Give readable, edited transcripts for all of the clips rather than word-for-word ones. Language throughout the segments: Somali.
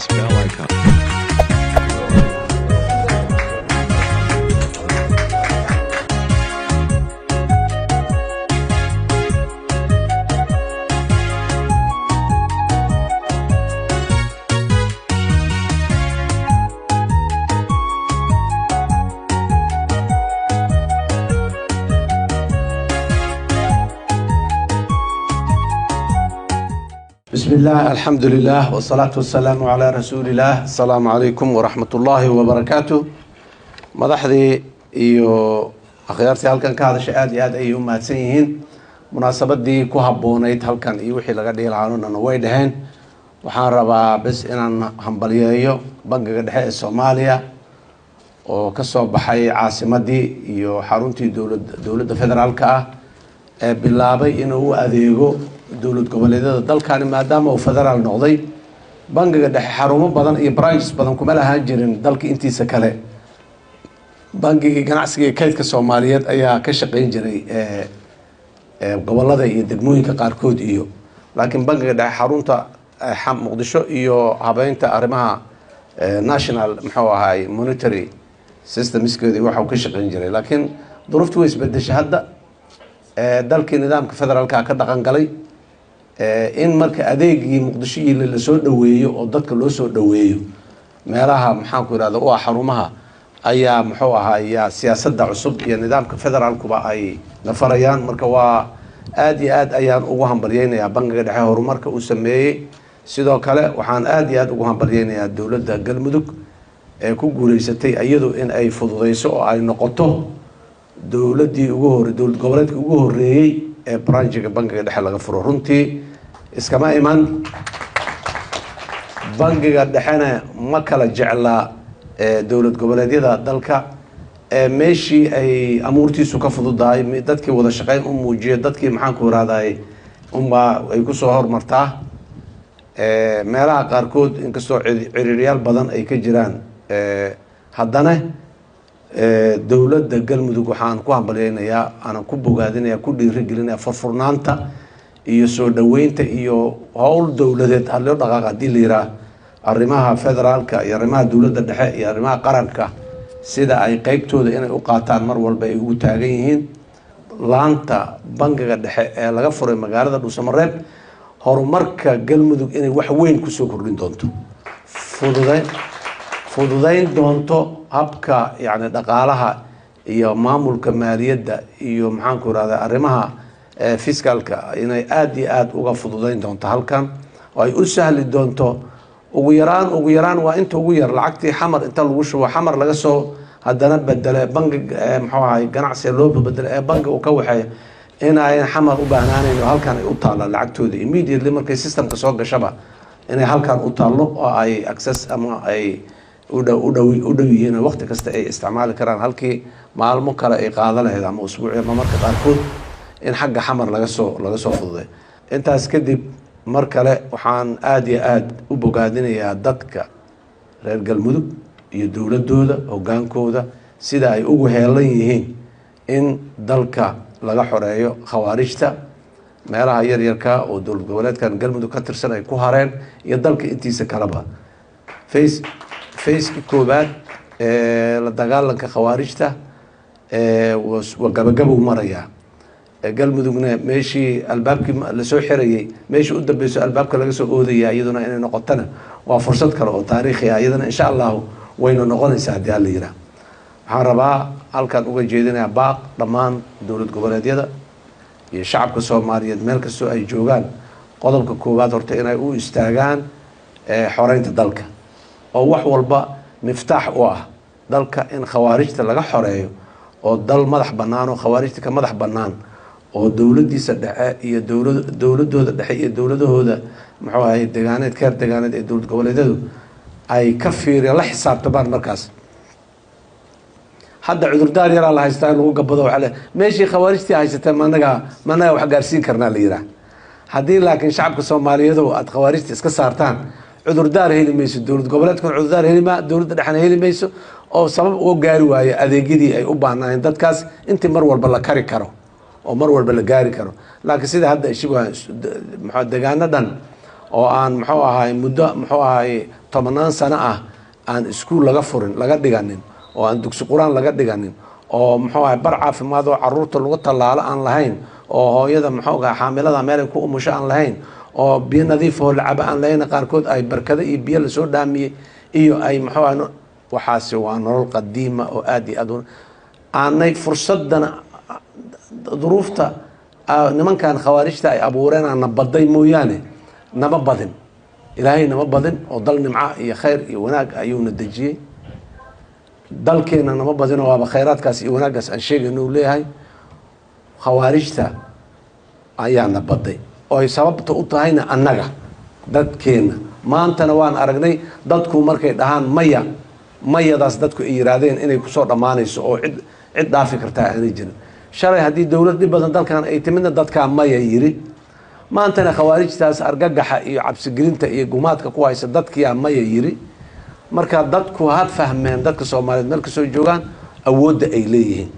Press bell icon. بسم الله، الحمد لله، والصلاة والسلام على رسول الله. السلام عليكم ورحمة الله وبركاته. Madaxdii iyo akhyaartii halkan ka hadashay aada iyo aad ayay u mahadsan yihiin. Munaasabadii ku habboonayd halkan iyo wixii laga dhihi lahaa way dhaheen. Waxaan rabaa bes inaan hambalyeeyo Bangiga Dhexe ee Soomaaliya oo kasoo baxay caasimadii iyo xaruntii dowladda federaalka ah ee bilaabay inuu u adeego dowlad goboleedyada dalkani, maadaama uu federaal noqday. Bangiga Dhexe xarumo badan iyo branches badan kuma lahaan jirin dalka intiisa kale. Bangigii Ganacsiga iyo Kaydka Soomaaliyeed ayaa ka shaqeyn jiray gobolada iyo degmooyinka qaarkood iyo, laakiin Bangiga Dhexe xarunta Muqdisho iyo habeynta arrimaha national, muxuu ahaay, monetary systemskeedi waxa uu ka shaqeyn jiray. Laakiin duruuftu way isbedeshay hadda. Dalkii nidaamka federaalka ka dhaqan galay, in marka adeegii Muqdisho yiile lasoo dhaweeyo oo dadka loo soo dhaweeyo meelaha, maxaan ku irahda, u ah xarumaha ayaa, muxuu ahaaya, siyaasadda cusub iyo nidaamka federaalkuba ay nafarayaan. Marka waa aada iyo aad ayaan ugu hambalyeynayaa Bangiga Dhexe horumarka uu sameeyey. Sidoo kale waxaan aada iyo aada ugu hambalyeynayaa dowladda Galmudug ee ku guuleysatay iyadu in ay fududeyso oo ay noqoto dowladdii ugu hore, dowlad goboleedkii ugu horeeyey ee branchiga Bangiga Dhexe laga furo. Runtii iskama iman. Bangiga Dhexena ma kala jeclaa dowlad goboleedyada dalka. Meeshii ay amuurtiisu ka fududahay, dadkii wada shaqeyn u muujiyo, dadkii, maxaan ku irahday, unbaa ay kusoo hormartaa. Meelaha qaarkood inkastoo ciriiryaal badan ay ka jiraan, haddana dowladda Galmudug waxaan ku hambalyeynayaa, aanan ku bogaadinaya, ku dhiirigelinaya furfurnaanta iyo soo dhaweynta iyo howl dowladeed haloo dhaqaaq haddii la yihaah. Arrimaha federaalka iyo arrimaha dowladda dhexe iyo arrimaha qaranka sida ay qeybtooda inay u qaataan mar walba ay ugu taagan yihiin. Laanta Bangiga Dhexe ee laga furay magaalada Dhuusamareeb horumarka Galmudug inay wax weyn kusoo kordhin doonto, fududeyn doonto habka, yacni, dhaqaalaha iyo maamulka maaliyadda iyo, maxaan ku irahda, arrimaha fiscalka inay aada iyo aada uga fududeyn doonto halkan oo ay u sahli doonto. Ugu yaraan waa inta ugu yar lacagtii Xamar inta lagu shubo, Xamar laga soo haddana bedele bangi, muxuu ahay, ganacsiga loo bedelo ee bangi uu ka waxeeyo, in ayan Xamar u baahnaanayn oo halkan ay u taalla lacagtooda immediately markay systemka soo gashaba, inay halkan u taallo oo ay access ama ay udhow yihiin oo waqti kasta ay isticmaali karaan, halkii maalmo kale ay qaada lahayd ama usbuuci ama marka qaarkood in xagga Xamar laga soo fududay. Intaas kadib, mar kale waxaan aada iyo aada u bogaadinayaa dadka reer Galmudug iyo dowladooda, hogaankooda, sida ay ugu heelan yihiin in dalka laga xoreeyo khawaarijta meelaha yaryarka oo dowlad goboleedkan Galmudug ka tirsan ay ku hareen iyo dalka intiisa kaleba. Phase-kii koowaad ee la dagaalanka khawaarijta waa gabagabow marayaa. Galmudugna meeshii albaabkii lasoo xirayey, meeshii u dambeyso albaabka laga soo oodaya iyaduna inay noqotona waa fursad kale oo taariikhi ah. Iyadana insha Allahu wayna noqonaysaa haddii Alla yiraa. Waxaan rabaa halkan uga jeedinayaa baaq dhammaan dowlad goboleedyada iyo shacabka Soomaaliyeed meel kastoo ay joogaan. Qodobka koowaad horta inay u istaagaan xoreynta dalka oo wax walba miftaax u ah dalka in khawaarijta laga xoreeyo, oo dal madax bannaan oo khawaarijta ka madax bannaan oo dowladiisa dhexe iyo dowladooda dhexe iyo dowladahooda, muxuu ahay, degaaneed, keer degaaneed ee dowlad goboleedyadu ay ka fiiriyaan, la xisaabtamaan. Markaas hadda cudurdaar yaraa la haystaa in lagu gabado. Waxaa le meeshii khawaarijtii haysatee managa wax gaarsiin karnaa la yihaah. Haddii laakiin shacabka Soomaaliyeedow aada khawaarijta iska saartaan, cudurdaar heli mayso. Dowlad goboleedkuna cudurdaar heli ma, dowladda dhexna heli mayso oo sabab uga gaari waayo adeegyadii ay u baahnaayeen dadkaas intii mar walba la kari karo oo mar walba la gaari karo. Laakiin sida hadda ishigu mxuu degaano dhan oo aan, muxuu ahaay, muddo, muxuu ahaay, 10 sano ah aan iskuul laga furin, laga dhiganin, oo aan dugsi qur-aan laga dhiganin, oo muxuu ahay bar caafimaad oo caruurta lagu tallaalo aan lahayn, oo hooyada muxuu ahay xaamilada meel ay ku umusho aan lahayn, oo biyo nadiif oo lacabo aan lahayn, qaarkood ay barkado iyo biyo lasoo dhaamiyey iyo ay muxuu ahay. Waxaasi waa nolol qadiima oo aada iyo aad aanay fursadana duruufta nimankan khawaarijta ay abuureen aana baday mooyaane nama badin. Ilaahay nama badin oo dal nimca iyo khayr iyo wanaag ayuuna dejiyey. Dalkeena nama badinoo waaba khayraadkaas iyo wanaaggaas aan sheegayno uu leeyahay. Khawaarijta ayaana baday oo ay sababta u tahayna annaga dadkeena. Maantana waan aragnay dadku markay dhahaan maya, mayadaas dadku ay yiraahdeen inay kusoo dhammaanayso oo cid dhaafi kartaa aanay jirin. Shalay haddii dowlad dhib badan dalkan ay timidna dadkaa maya yiri. Maantana khawaarijtaas argagaxa iyo cabsigelinta iyo gumaadka ku haysa dadkiyaa maya yiri. Marka dadku ha fahmeen, dadka Soomaaliyeed meel kasoo joogaan, awoodda ay leeyihiin.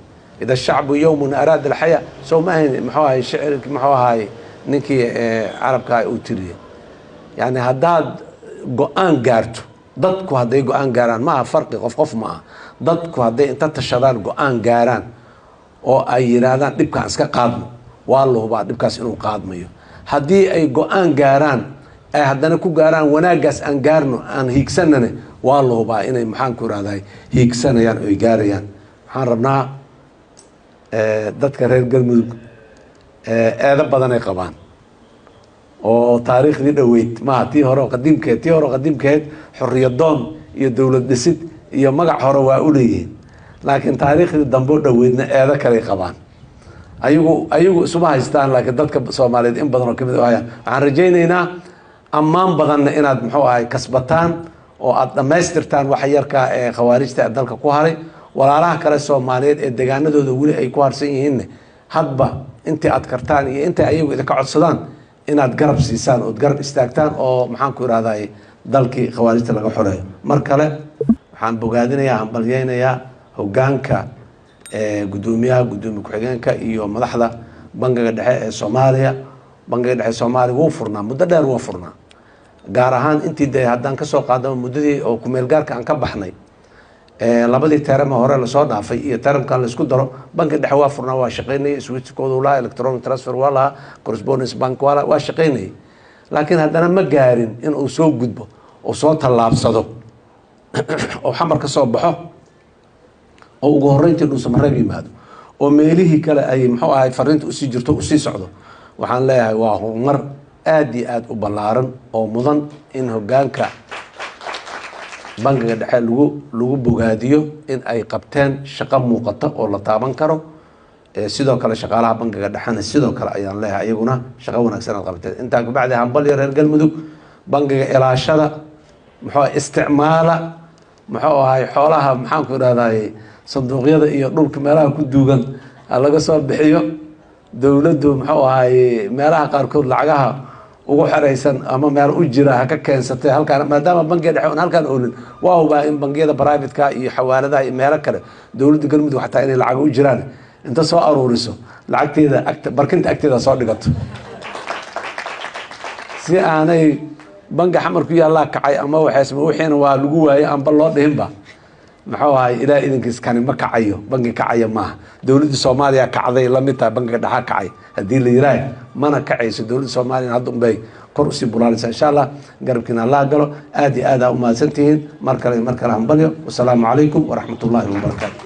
Ida shacbu yowmun araada alxaya, soo ma ahayn muxuu ahay shicirki, muxuu ahay ninkii carabka uu tiriyey? Yani haddaad go-aan gaarto, dadku hadday go-aan gaaraan, maaha farqi qof qof ma aha, dadku hadday inta tashadaan go-aan gaaraan oo ay yidhaahdaan dhibkaan iska qaadno, waa la hubaa dhibkaas inuu qaadmayo. Haddii ay go-aan gaaraan ay haddana ku gaaraan wanaaggaas aan gaarno aan hiigsanane, waa la hubaa inay maxaan ku irahday hiigsanayaan oo ay gaarayaan. Waxaan rabnaa dadka reer Galmudug eedo badan ay qabaan oo taariikhdii dhoweyd maaha, tii hore oo qadiimkeed, tii hore oo qadiimkeed xorriyadoon iyo dowlad dhisid iyo magac hore waa u leeyihiin, laakiin taariikhdii dambe o dhoweydna eedo kaley qabaan. Ayagu isuma haystaan, laakiin dadka Soomaaliyeed in badan oo kamid hayaan. Waxaan rajaynaynaa ammaan badanna inaad muxuu ahay kasbataan oo aada dhammaystirtaan waxa yarkaa ee khawaarijta dalka ku haray. Walaalaha kale Soomaaliyeed ee deegaanadooda weli ay ku harsan yihiinne, hadba intii aad kartaan iyo intay ayagu idinka codsadaan inaad garab siisaan ood garab istaagtaan oo maxaan ku irahday dalkii khawaarijta laga xoreeyo. Mar kale waxaan bogaadinayaa, hambalyeynayaa hogaanka, guddoomiyaha, guddoomiye ku-xigeenka iyo madaxda Bangiga Dhexe ee Soomaaliya. Bangiga Dhexe Soomaaliya wuu furnaa muddo dheer, wuu furnaa, gaar ahaan intii dee haddaan kasoo qaadamo muddadii oo kumeel gaarka aan ka baxnay, labadii terama hore lasoo dhaafay iyo teramkan laisku daro, banki dhexe waa furnaa, waa shaqaynayay. Switkoodu lahaa, electronic transfer waa lahaa, correspondence bank waa lahaa, waa shaqaynayay. Laakiin haddana ma gaarin in uu soo gudbo oo soo tallaabsado oo Xamar ka soo baxo oo ugu horreyntii Dhuusamareeb yimaado oo meelihii kale ay muxuu ahay fariinta usii jirto usii socdo. Waxaan leeyahay waa horumar aada iyo aada u ballaaran oo mudan in hogaanka bangiga dhexe lagu bogaadiyo in ay qabteen shaqo muuqata oo la taaban karo. Sidoo kale shaqaalaha bangiga dhexena sidoo kale ayaan leeyahay iyaguna shaqo wanaagsan aad qabteen. Intaa kabacdi hambalyo reer Galmudug. Bangiga ilaashada, muxuu ahay isticmaala, muxuu ahay xoolaha, maxaan ku idhahday, sanduuqyada iyo dhulka meelaha ku duugan ha laga soo bixiyo. Dowladdu muxuu ahay meelaha qaarkood lacagaha ugu xeraysan ama meel u jira ha ka keensatay halkaan, maadaama bangiga dhexe oon halkaan oolin. Waa hubaa in bangiyada privateka iyo xawaaladaha iyo meelo kale dowladda Galmudug xataa inay lacag u jiraan, inta soo aruuriso lacagteeda agta barkinta agteeda soo dhigato, si aanay bangi Xamar ku yaallaa kacay ama waxaasma wixiina waa lagu waayey amba loo dhihinba. Muxuu ahay ilaah idankiis kani ma kacayo, bangi kacaya maaha. Dowladda Soomaaliya kacday lamid tahay bangiga dhexa kacay haddii la yiraaha, mana kacayso. Dowladda Soomaaliya hadda unbay kor usii bulaalaysaa insha Allah. Garabkiina Allah galo. Aada iyo aad aa umahadsantihiin. Mar kale hambalyo. Wasalaamu calaykum waraxmat ullaahi wabarakaatu.